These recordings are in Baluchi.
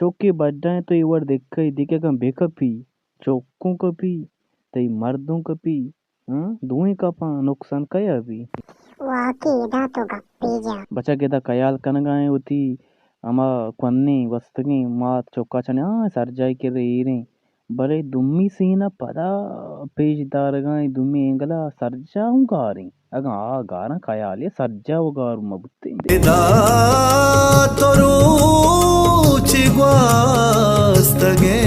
چوکے بڈا ایں تو اے وڑ دکہ ای، دگہ اگاں بہ کپی، چوکوں کپی، تئی مردوں کپی، ہاں؟ دوئیں کپاں، نقصان کئے ءَ بی؟ واقعی ادا تو گپے جا۔ بچک ادا خیال کنگا ایں وتی ہما کوھنیں گوستگیں مات چکا چنیں، ہاں، سرجائی کرے ایریں۔ بلے دومی سین ءَ پدا پیش دارگا ایں، دومی اینگل ءَ سرجاہ اوں گاریں۔ اگاں آ گاراں خیالے سرجاہ و گار مہ بوتیں۔ ادا تو روچے گواستگے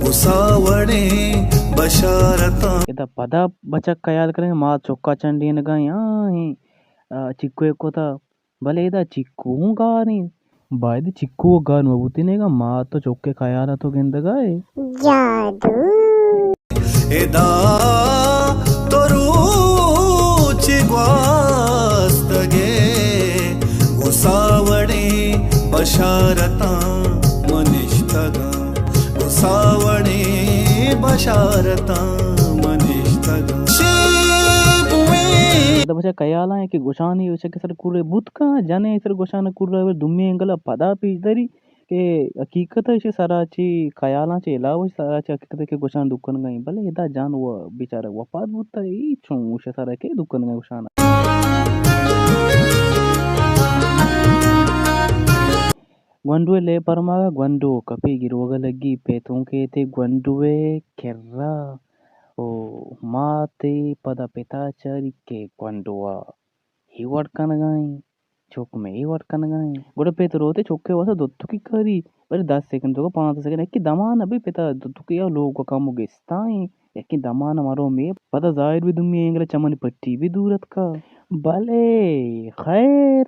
گساوڑیں بشارتاں۔ ادا پدا بچک خیال کنیں، مات چکا چنڈینگا ایں، آ ایں، آ، چکوے کتا۔ بلے ادا چکو اوں گاریں۔ باید چکو گار مہ بوتینیگا، مات و چکے خیالا تو گندگا ئے۔ جادو۔ ادا تو روچے گواستگے گساوڑیں بشارتاں من نشتگاں، گساوڑیں بشارتاں من نشتگاں۔ شے بوئیں۔ ادا بچا خیالاں کہ گوشانی بچکے سر کورے بوت کن، جنے سر گوشان کورا دومی اینگل ءَ پدا پیش داری کہ حقیقت ءَ ایشی سرا چی خیالاں چی علاوہ ایشی سرا چی حقیقت ءَ کہ گوشان دکن گئیں، بلے ادا جان و بیچارہ وفات بوتا، ای چون ایشی سرا کہ دکن گئیں گوشان۔ گونڈو ءِ لے پرماگا گونڈو کپی گروگا لگی، پیتونکے تے گونڈو ءِ کرا او ماتے پدا پتا چاری کہ گونڈو ءَ اے وڑ کنگا ایں، چک مئے اے وڑ کنگا ایں۔ گڑا پت روت ءُ چک ءِ واستا دوتکی کاری، بلے دس سیکنڈ توکا پانزدہ سیکنڈ، یکے دمان ءَ بی پت ءَ دوتکی ءَ لوگ ءَ کمو گستا ایں، یکے دمان ءَ مرو مئے، پدا ظاہر بی دومی اینگل ءَ چمانی پٹی بی دور اتکا۔ بلے خیر۔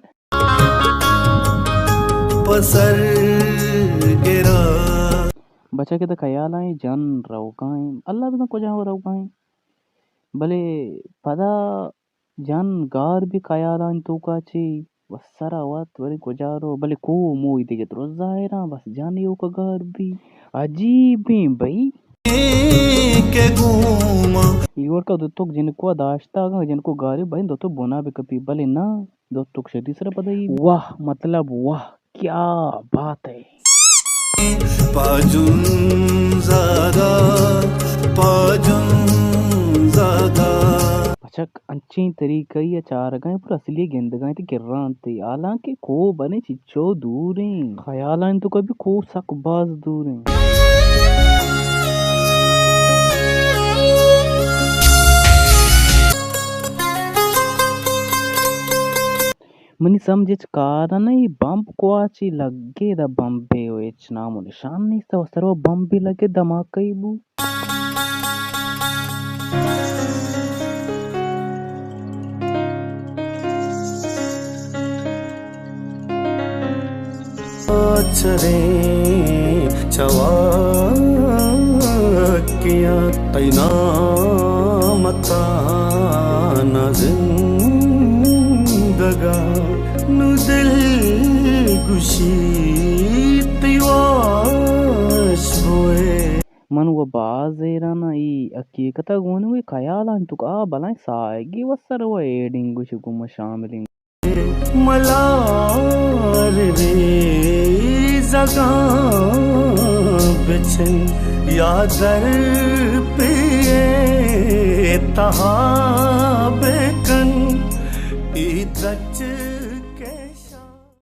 پہ سر گرا۔ بچک ءِ تہ خیالا ایں جن روگا ایں، اللہ بزاں کجا روگا ایں۔ بلے پدا جن گار بی خیالانی توکا چی، بس سرا وت، بلے کجا رو، بلے کوہ موئی دگہ درست ظاہراں، بس جن ایوکا گار بی۔ عجیبیں بھئی۔ کہ گوما۔ ایوڑکا دوتک جنکو داشتا، اگاں جنکو گار بی، بھئی دوتک بنا بکپی، بلے نہ، دوتک شری سرا پدئی۔ واہ، مطلب واہ۔ کیا بات ہے۔ پاجن زاگا، پاجن زاگا۔ بچک انچیں طریقہ ءَ چارگا ایں پر اصلی گندگا ایں تے گران تے، حالانکہ کوہ بنے چچو دوریں۔ خیالانی توکا بی کوہ سک باز دوریں۔ منی سمجھ اچ کار نہ، اے بمب کواچی لگے، دا بمبے و ہچ نام و نشان نیست، و سرو بمبے لگے دھماکہ ای بو۔ چریں چواکیاں تئی نام تانا زندگا، نو دل گوشی تئی واش بوئے۔ من و باز حیران آں، ای حقیقت ءَ گون و خیال انت کہ آ بلائیں ساہگے و سر و ایڈنگ گوش گم شاملیں۔ ملار ریزگاں بچن یا در پیے تہا بکن، اے درچ